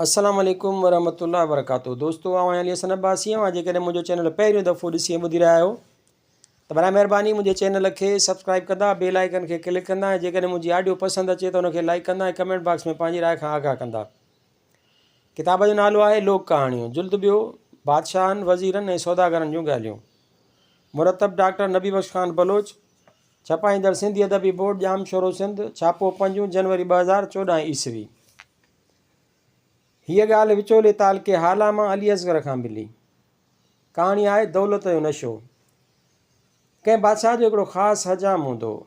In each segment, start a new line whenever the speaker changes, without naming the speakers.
السلام عليڪم ورحمة الله وبرڪاته دوستو آئون آهيان علي حسن عباسي اوهان جيڪڏهن منهنجو چينل پهريون دفعو ڏسي ۽ ٻڌي رهيا آهيو ته برائي مهرباني منهنجي چينل کي سبسڪرائب ڪندا بيل آئيڪن کي ڪلڪ ڪندا ۽ جيڪڏهن منهنجي آڊيو پسند اچي ته ان کي لائڪ ڪندا ۽ ڪمينٽ باڪس ۾ پنهنجي راء کان آگاهه ڪندا ڪتاب جو نالو آهي لوڪ ڪهاڻيون جلد ٻيو بادشاهن وزيرن ۽ سوداگرن جون ڳالهيون مرتب ڊاڪٽر نبي بخش خان بلوچ ڇپائيندڙ سنڌي ادبي بورڊ ڄامشورو سنڌ ڇاپو پنجون جنوري 2014 عيسوي هيء ڳالهه وچولي تعلقي هالا مان علي اصغر کان ملي. ڪهاڻي آهي دولت جو نشو. ڪنهن بادشاهه جو هڪڙو خاص حجام هوندو هو،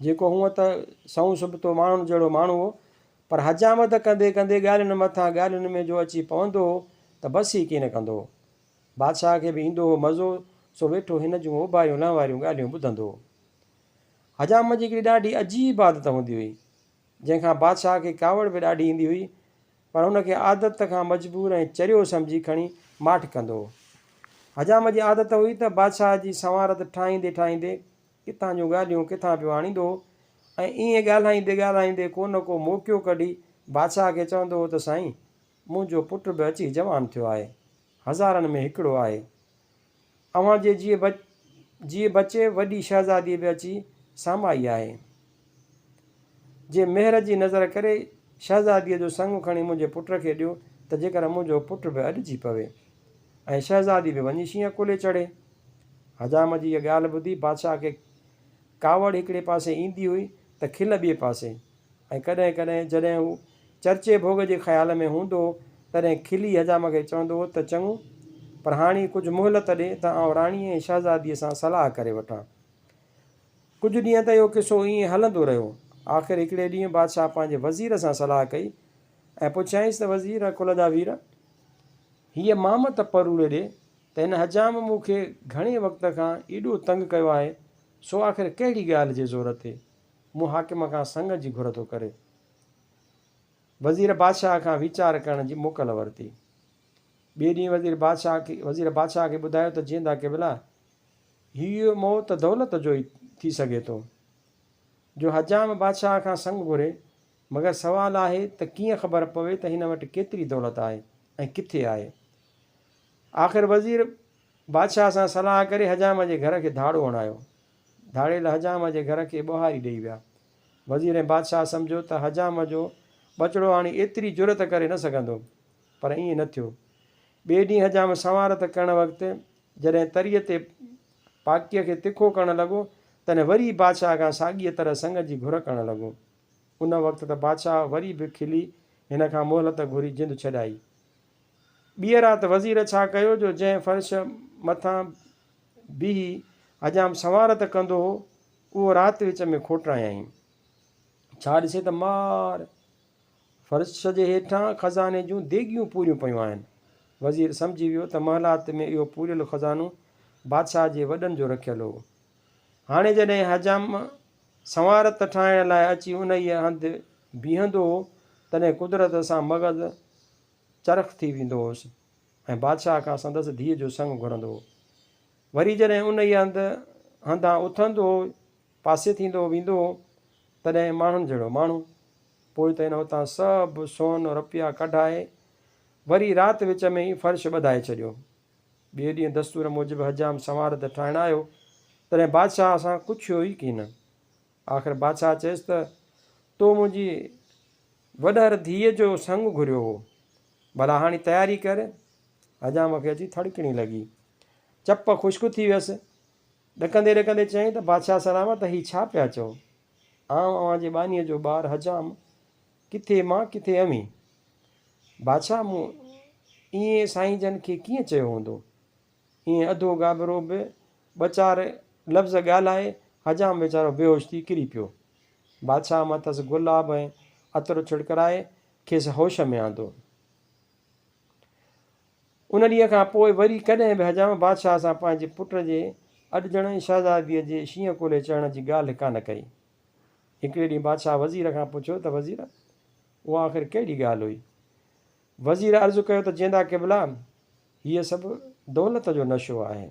جيڪو هونء ته سنئون سبتو ماڻهن جهڙو ماڻهو هو، پر حجامت ڪندي ڪندي ڳالهين مٿان ڳالهين ۾ جو اچي پوندو هو ته بس ئي ڪين ڪندو هو. بادشاهه کي به ايندو هو مزو، سو ويٺو هن جون اوڀاريون لهواريون ڳالهيون ٻڌندو هو. حجام جي هڪڙي ڏاڍي عجيب عادت هوندي هئي. جنهن کان بادشاهه کي ڪاوڙ به ڏاڍي ايندي هئي، پر هن کي عادت کان مجبور ۽ چريو سمجهي کڻي ماٺ ڪندو هو. حجام جي عادت هئي ته بادشاهه جي سنوارت ٺاهيندي ٺاهيندي ڪٿان جون ڳالهيون ڪٿان پيو آڻيندو هو ۽ ائين ڳالهائيندي ڳالهائيندي ڪو نه ڪو موقعو ڪڍي بادشاهه کي چوندو هو ته سائين! منهنجو پٽ به اچي جوان ٿيو آهي. هزارن ۾ هڪڙو آهي. اوهان جي جيء بچي وڏي شهزادي به اچي سامائي آهي. جي مهر جي نظر ڪري شهزاديء جو سڱ کڻي منهنجي پٽ کي ڏيو ته جيڪر منهنجو پٽ به اڏجي پوي ۽ شهزادي به وڃي شينهن ڪلهي چڙهي. حجام جي هيء ڳالهه ٻڌي بادشاهه کي ڪاوڙ هڪڙي پاسي ايندي هئي ته کل ٻئي پاسي ۽ ڪڏهن ڪڏهن جڏهن هو چرچي ڀوڳ جي خيال ۾ هوندو هو، تڏهن کلي حجام کي چوندو هو ته چڱو، پر هاڻي ڪجهه مهلت ڏي ته آئون راڻيء ۽ شهزاديء سان صلاح ڪري وٺان. ڪجهه ڏينهن ته اهو قصو ائين هلندو رهيو. آخر هڪڙي ڏينهن بادشاهه پنهنجي وزير سان صلاح ڪئي ۽ پڇيائينس ته وزير، ڪل جا وير! هيء مام ته پروڙي ڏي ته هن حجام مون کي گهڻي وقت کان ايڏو تنگ ڪيو آهي، سو آخر ڪهڙي ڳالهه جي زور تي مون حاڪم کان سڱ جي گهر ٿو ڪري. وزير بادشاهه کان ويچار ڪرڻ جي موڪل ورتي. ٻئي ڏينهن وزير بادشاهه کي وزير بادشاهه کي ٻڌايو ته جيئندا قبلا! هيء موت ته دولت جو ئي ٿي سگهي ٿو، جو حجام بادشاهه کان سڱ گهري، مگر سوال آهي ته ڪيئن خبر پوي ته هن وٽ ڪيتري دولت آهي ۽ ڪٿي آهي؟ آخر وزير بادشاهه سان صلاح ڪري حجام جي گهر کي ڌاڙو هڻايو. ڌاڙيل حجام جي گهر کي ٻهاري ڏيئي ويا. وزير ۽ بادشاهه سمجهيو ته حجام جو ٻچڙو هاڻي ايتري جرئت ڪري نه سگهندو، پر ائين نه ٿيو. ٻئي ڏينهن حجام سنوارت ڪرڻ وقت جڏهن تريء تي پاڪيء کي تکو ڪرڻ لڳو، تڏهن وري بادشاهه کان ساڳيء طرح سڱ جي گهر ڪرڻ لڳو. ان وقت ته بادشاهه وري به کلي هن کان مهلت گهري جند ڇڏائي. ٻيء رات وزير ڇا ڪيو جو جنهن فرش مٿان بيهي حجام سنوارت ڪندو هو، اهو رات وچ ۾ کوٽرايائين. ڇا ڏسي ته مار! فرش جي هيٺان خزاني جون ديڳيون پوريون پيون آهن. وزير سمجهي ويو ته محلات ۾ اهو پوريل خزانو بادشاهه جي وڏن جو رکيل هو. هاڻي جڏهن حجام سنوارت ٺاهڻ لاء اچي انهيء هنڌ بيهندو هو، تڏهن قدرت سان مغز چرخ ٿي ويندو هوس ۽ بادشاهه کان سندس ڌيء جو سڱ گهرندو هو. وري جڏهن انهيء هنڌ هنڌان اٿندو هو، پاسي ٿيندو ويندو هو، تڏهن ماڻهن جهڙو ماڻهو. پوء ته هن اتان سڀ سون رپيا ڪڍائي، وري رات وچ ۾ ئي فرش ٻڌائي ڇڏيو. ٻئي ڏينهن دستور موجب حجام سنوارت ٺاهڻ آيو، تڏهن بادشاهه سان ڪڇيو ئي ڪين. آخر بادشاهه چيس ته، تو منهنجي وڏهر ڌيء جو سڱ گهريو هو، ڀلا هاڻي تياري ڪر. حجام کي اچي ٿڙڪڻي لڳي. چپ خشڪ ٿي ويس. ڏڪندي ڏڪندي چيائين ته بادشاهه سلامت هي ڇا پيا چئو؟ آئون اوهان جي ٻانهيء جو ٻار حجام، ڪٿي مان ڪٿي اوهين؟ بادشاهه مون ائين سائين جن کي ڪيئن چيو هوندو؟ ائين اڌو گابرو به ٻه چار لفظ ڳالهائي حجام ويچارو بيهوش ٿي ڪري پيو. بادشاهه مٿس گلاب ۽ عطر ڇڙڪرائي کيس هوش ۾ آندو. ان ڏينهن کان پوء وري ڪڏهن به حجام بادشاهه سان پنهنجي پٽ جي اڏجڻ ۽ شهزاديء جي شينهن ڪلهي چڙهڻ جي ڳالهه ڪانه ڪئي. هڪڙي ڏينهن بادشاهه وزير کان پڇيو ته وزير! اها آخر ڪهڙي ڳالهه هئي؟ وزير عرض ڪيو ته جيندا قبلا! هيء سڀ دولت جو نشو آهي.